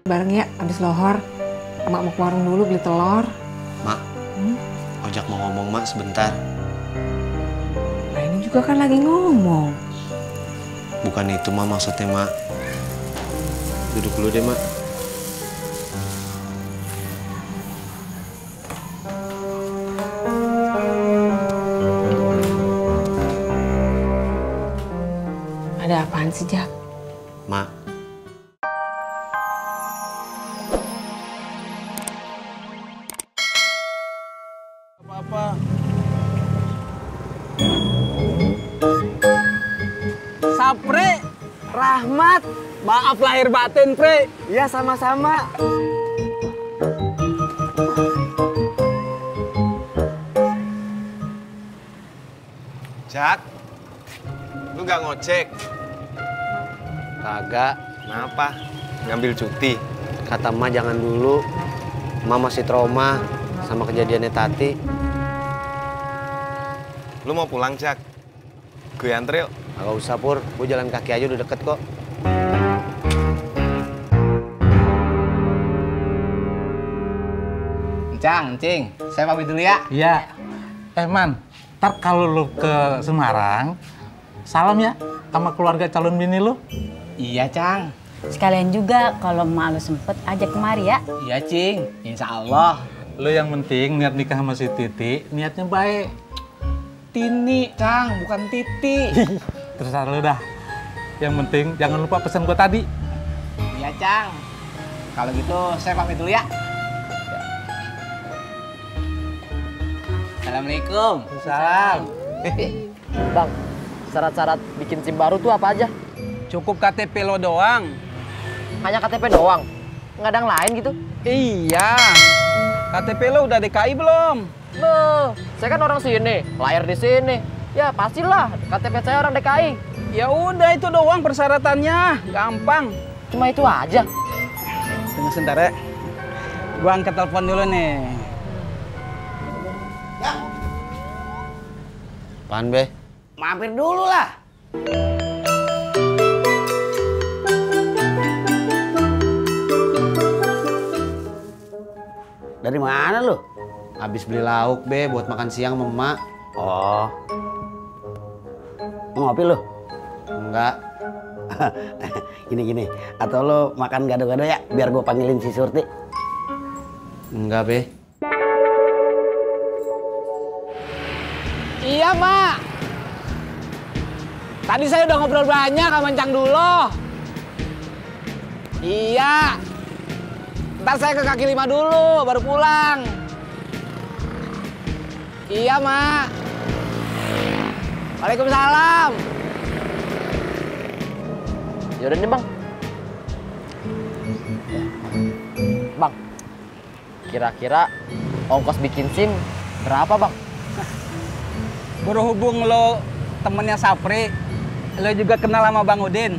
Bareng ya, abis lohor. Mak mau ke warung dulu beli telur. Mak, ojak mau ngomong mak sebentar. Nah ini juga kan lagi ngomong. Bukan itu mak maksudnya mak. Duduk dulu deh mak. Ada apaan sih, Jak? Mak. Apa-apa. Sapre, Rahmat, maaf lahir batin, Pre. Ya sama-sama. Jak, lu gak ngojek? Kagak. Kenapa? Ngambil cuti? Kata emak jangan dulu. Emak masih trauma sama kejadiannya Tati. Lu mau pulang, Jak? Gue antre yuk. Agak usah Pur, gue jalan kaki aja udah deket kok. Cing, saya pamit dulu ya. Iya. Man, ntar kalau lu ke Semarang, salam ya sama keluarga calon bini lu. Iya, Cang. Sekalian juga kalau emak lu sempet ajak kemari ya. Iya, Cing. Insya Allah. Lu yang penting niat nikah sama si Titi, niatnya baik. Tini, Cang, bukan Titi. Terserah lu dah. Yang penting jangan lupa pesan gua tadi. Iya, Cang. Kalau gitu saya pamit dulu ya. Assalamualaikum. Salam. Bang, syarat-syarat bikin SIM baru tuh apa aja? Cukup KTP lo doang. Hanya KTP doang? Nggak ada yang lain gitu? Iya. KTP lo udah DKI belum? Beuh, saya kan orang sini, lahir di sini. Ya pastilah, KTP saya orang DKI. Ya udah itu doang persyaratannya, gampang. Cuma itu aja. Tunggu sebentar ya. Gua angkat telepon dulu nih. Apaan be? Mampir dulu lah. Dari mana lu? Habis beli lauk be buat makan siang sama emak. Oh. Mau ngopi lu? Enggak. Gini. Atau lu makan gado-gado ya? Biar gua panggilin si Surti. Enggak be. Iya, Mak. Tadi saya udah ngobrol banyak sama Cang dulu. Iya. Ntar saya ke kaki lima dulu, baru pulang. Iya, Mak. Waalaikumsalam. Yaudah nih bang. Bang, kira-kira ongkos bikin SIM berapa bang? Berhubung lo temennya Sapri, lo juga kenal sama Bang Udin.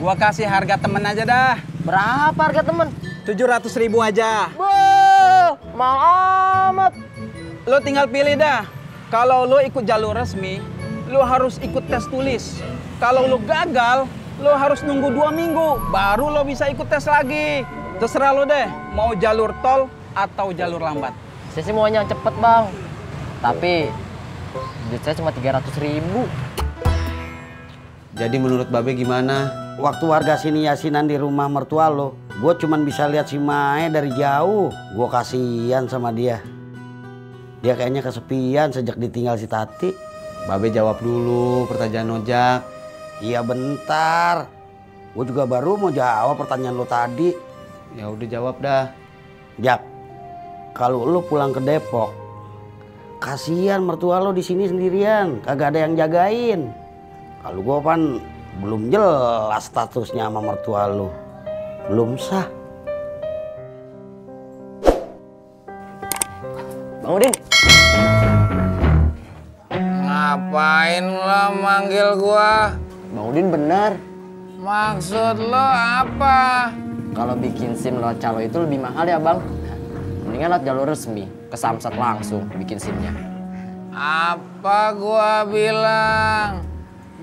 Gua kasih harga temen aja dah. Berapa harga temen? 700.000 aja. Beuh, mahal amat. Lo tinggal pilih dah. Kalau lo ikut jalur resmi, lo harus ikut tes tulis. Kalau lo gagal, lo harus nunggu 2 minggu, baru lo bisa ikut tes lagi. Terserah lo deh, mau jalur tol atau jalur lambat. Saya sih maunya yang cepet bang. Tapi duit saya cuma 300.000. Jadi menurut babe gimana? Waktu warga sini yasinan di rumah mertua lo, gue cuman bisa lihat si Mae dari jauh. Gue kasihan sama dia. Dia kayaknya kesepian sejak ditinggal si Tati. Babe jawab dulu pertanyaan ojak. Iya bentar. Gue juga baru mau jawab pertanyaan lo tadi. Ya udah jawab dah. Jak, kalau lo pulang ke Depok, kasihan mertua lo di sini sendirian, kagak ada yang jagain. Kalau gue kan belum jelas statusnya sama mertua lo, belum sah. Bang Udin. Ngapain lo manggil gua? Bang Udin bener. Maksud lo apa? Kalau bikin SIM lewat calo itu lebih mahal ya bang. Mendingan lewat jalur resmi, ke Samsat langsung bikin SIM-nya. Apa gua bilang?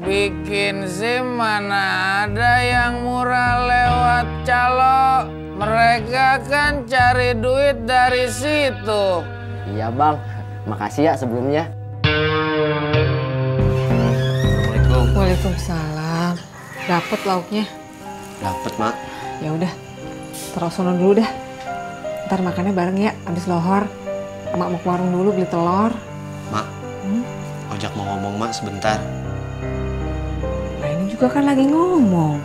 bikin SIM mana ada yang murah lewat calo. Mereka kan cari duit dari situ. Iya bang, makasih ya sebelumnya. Assalamualaikum. Waalaikumsalam. Dapet lauknya? Dapet, Mak. Ya udah, terus sono dulu dah. Ntar makannya bareng ya, abis lohor. Mak mau ke warung dulu beli telur. Mak, Ojak mau ngomong, Mak, sebentar. Nah ini juga kan lagi ngomong.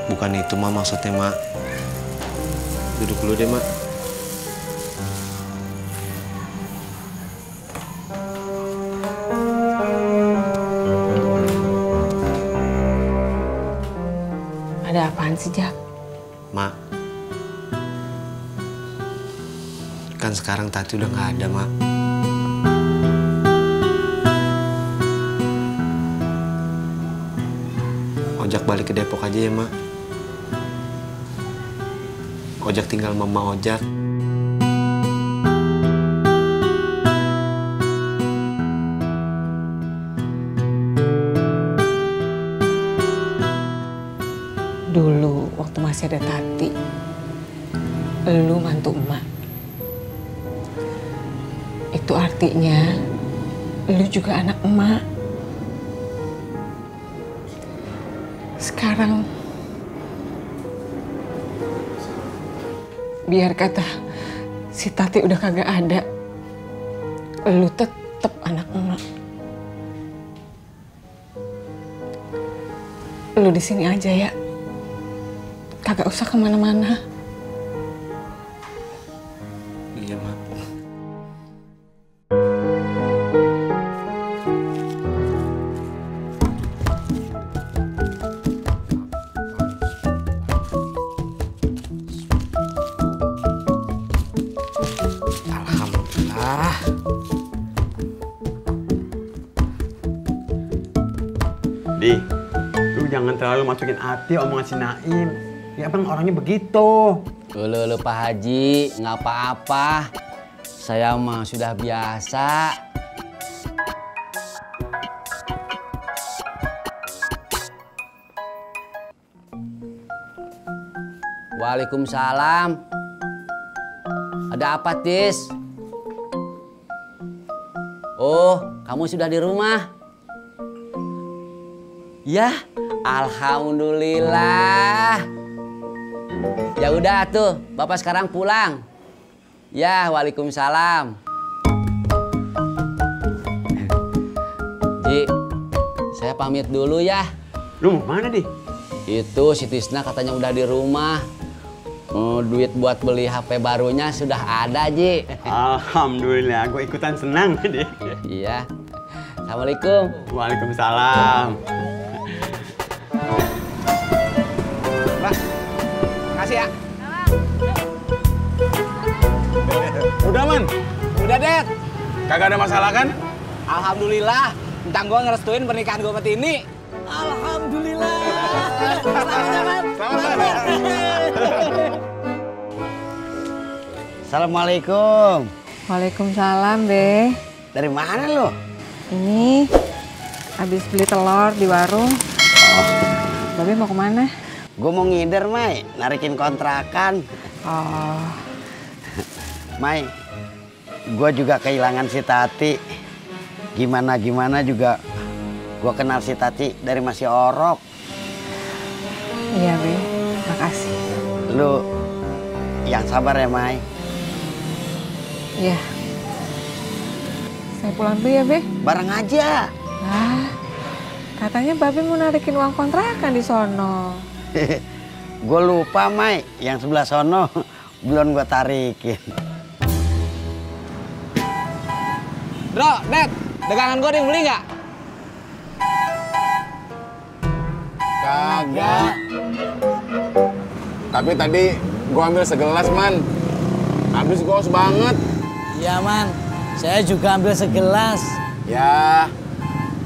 Bukan itu, Mak, maksudnya, Mak. Duduk dulu deh, Mak. Ada apaan sih, Jak? Mak, kan sekarang Tati udah nggak ada, Mak. Ojak balik ke Depok aja ya, Mak. Ojak tinggal Mama Ojak. Dulu waktu masih ada Tati, lu mantu emak. Itu artinya lu juga anak emak. Sekarang biar kata si Tati udah kagak ada, lu tetep anak emak. Lu di sini aja ya. Kagak usah kemana-mana. Iya, Mak. Alhamdulillah. Di, lu jangan terlalu masukin hati omongan si Naim. Ya abang orangnya begitu. Lu Pak Haji, nggak apa-apa. Saya mah sudah biasa. Waalaikumsalam. Ada apa, Tis? Oh, kamu sudah di rumah? Ya, alhamdulillah. Ya udah tuh, Bapak sekarang pulang. Ya, waalaikumsalam. Ji, saya pamit dulu ya. Lu mau mana, Di? Itu si Tisna katanya udah di rumah. Duit buat beli HP barunya sudah ada, Ji. Alhamdulillah, gue ikutan senang, Di. Iya. Assalamualaikum. Waalaikumsalam. Makasih ya. Udah, Man. Udah, Dad. Kagak ada masalah kan? Alhamdulillah. Entang gua ngerestuin pernikahan gua sama Tini. Alhamdulillah. Selamat ya, Man. Selamat. Assalamualaikum. Waalaikumsalam, Be. Dari mana lo? Ini habis beli telur di warung. Babe mau kemana? Gue mau ngider, Mai. Narikin kontrakan. Oh, Mai, gue juga kehilangan si Tati. Gimana juga gue kenal si Tati dari masih orok. iya, Be. Makasih. Lu yang sabar ya, Mai. Iya. Saya pulang dulu ya, Be. Bareng aja. Nah, katanya Babe mau narikin uang kontrakan di sono. Gue lupa, Mai. Yang sebelah sono belum gue tarikin. Bro, Dad, dagangan gua ada yang beli nggak? Kagak. Tapi tadi gua ambil segelas, Man. Habis gua haus banget. Iya, Man. Saya juga ambil segelas. Ya,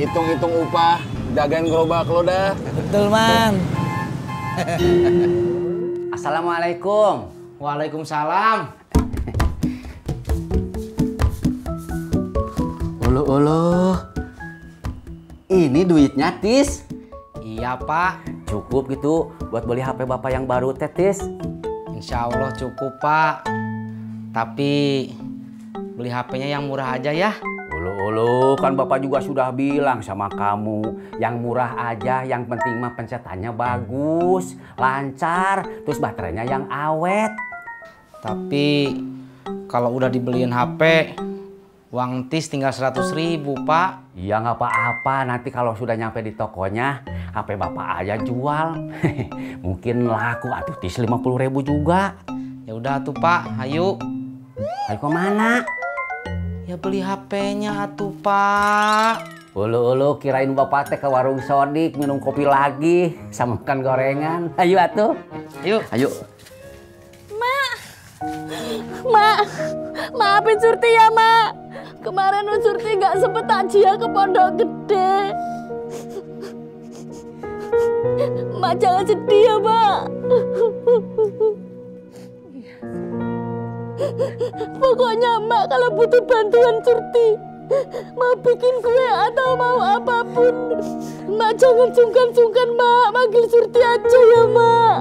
hitung-hitung upah, jagain gerobak lo dah. Betul, Man. Assalamualaikum. Waalaikumsalam. Uluh. Ini duitnya, Tis. Iya, Pak. Cukup gitu buat beli HP Bapak yang baru, Tis. Insya Allah cukup, Pak. Tapi beli HP-nya yang murah aja ya. Ulu, kan Bapak juga sudah bilang sama kamu, yang murah aja, yang penting mah pencetannya bagus, lancar, terus baterainya yang awet. Tapi kalau udah dibeliin HP, uang Tis tinggal 100.000, Pak. Iya nggak apa-apa, nanti kalau sudah nyampe di tokonya, HP Bapak aja jual. Mungkin laku atuh Tis 50.000 juga. Ya udah tuh, Pak, ayo. Ayo kemana? Ya beli HP-nya atuh, Pak. Ulu, kirain Bapak teh ke warung sodik minum kopi lagi sama makan gorengan. Ayo atuh. Ayo. Mak, maafin Surti ya, Mak. Kemarin Surti nggak sempet takjiah ke Pondok Gede. Mak jangan sedih ya, Mak. Pokoknya Mak kalau butuh bantuan Surti, mau bikin kue atau mau apapun, Mak jangan sungkan-sungkan, Mak. Manggil Surti aja ya, Mak.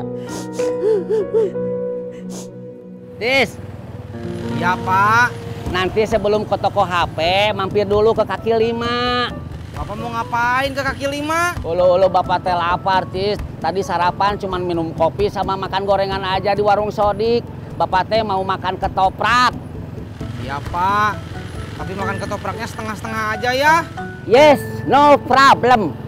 Tis. Iya, Pak. Nanti sebelum ke toko HP, mampir dulu ke kaki 5. Bapak mau ngapain ke kaki 5? Ulu, Bapak teh lapar, Tis. Tadi sarapan cuman minum kopi sama makan gorengan aja di warung sodik. Bapak teh mau makan ketoprak. Iya, Pak. Tapi makan ketopraknya setengah-setengah aja ya. Yes, no problem.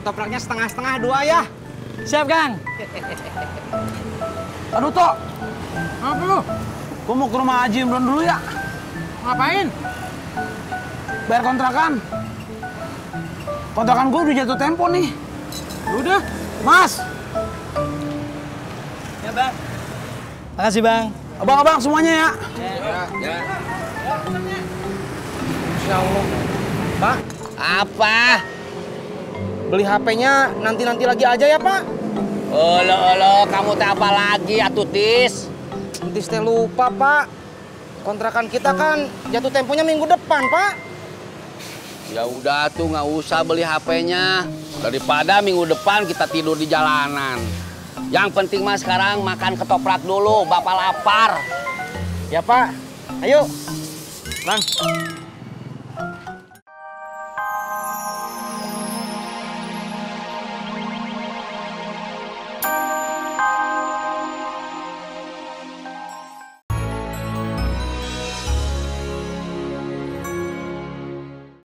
Ketopraknya setengah-setengah 2 ya. Siap, Kang. Aduh, Tok. Apa lu? Gua mau ke rumah Haji Imron dulu ya. Ngapain? Bayar kontrakan. Kontrakan gua udah jatuh tempo nih. Udah. Mas. Ya, Bang. Makasih, Bang. Abang-abang semuanya ya. Ya. Insya Allah. Pak. Apa? Beli HP-nya nanti-nanti lagi aja ya, Pak. Olo, kamu teh apa lagi atuh, Tis? Tis teh lupa, Pak. Kontrakan kita kan jatuh temponya minggu depan, Pak. Ya udah tuh, nggak usah beli HP-nya. Daripada minggu depan kita tidur di jalanan. Yang penting mah sekarang makan ketoprak dulu, Bapak lapar. Ya, Pak. Ayo. Bang.